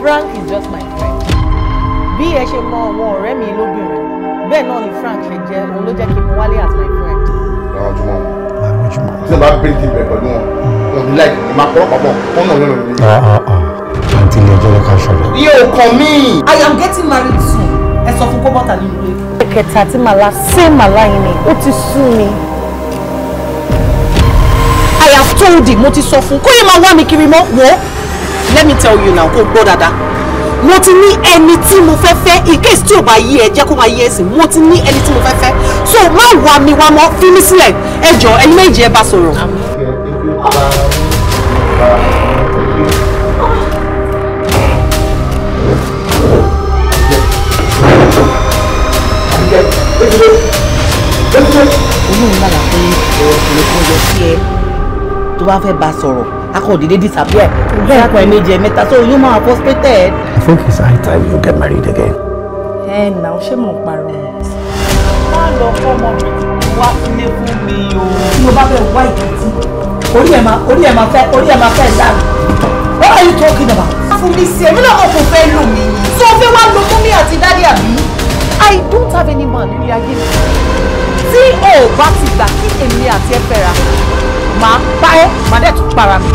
Frank is just my friend. Bí ẹ ṣe mọ àwọn ọ̀rẹ́ mi lóbìnrin, bẹ́ẹ̀ náà ni Frank ṣe jẹ́, òun ló jẹ́ kí n mú wálé as my friend. Lọ́jọ́mọ́ tí wọ́n bá bẹ́ẹ̀ ti bẹ̀rẹ̀ pẹ̀lú wọn, wọn ní láì ní máa kọ́ ọ̀pọ̀ wọn náà lọ́nà lórí. Àǹtí ilé ẹjọ́ ló ká ṣọ̀rọ̀. Yóò kàn mí. I am getting married soon. Ẹ sọ fún kó bọ́tà nínú ilé. Kẹta tí màlá ṣé màlá yìí ni, ó ti sú mi. I have told him, mo ti sọ fún kó yẹ máa wá mi kiri mọ́. Wo, let me tell you now, kó gbọ́ dáadáa. Mo ti ní ẹni tí mo fẹ́ fẹ́, in case tí ò bá yí ẹ jẹ́ kó máa yí ẹ sìn, mo ti ní ẹni tí mo fẹ́ fẹ́. So má wá mi wá mọ́, fi mí sílẹ̀. Ẹ jọ̀ọ́, ẹni méjì ẹ bá sọ̀rọ̀. Olóhùn lálàá pé ọkùnrin kan yọ sí ẹ tó bá fẹ́ bá sọ̀rọ̀, a kò dédé disappear lẹ́ẹ̀kan, ẹ̀mejì, ẹ̀mẹ́ta, so yóò máa frustrated. I think it's high time you get married again. Ẹ nà ó, ṣé mò ń pariwo? Má lọ fọmọ mi wá sílé fún mi o. Tí o bá fẹ́ wá ìdọ̀tí, orí ẹ̀ máa fẹ́ dànù. What are you talking about? Fún mi sí, èmi náà mọ̀ kò fẹ́ lò mí ni. So o fẹ́ wá lo mummy àti daddy àbí? I don't have any man nílé ayé mi. Tí o ò bá ti gbà kí èmi àti ẹ fẹ́ra, màá pa ẹ́, màá dẹ̀ tún para mi.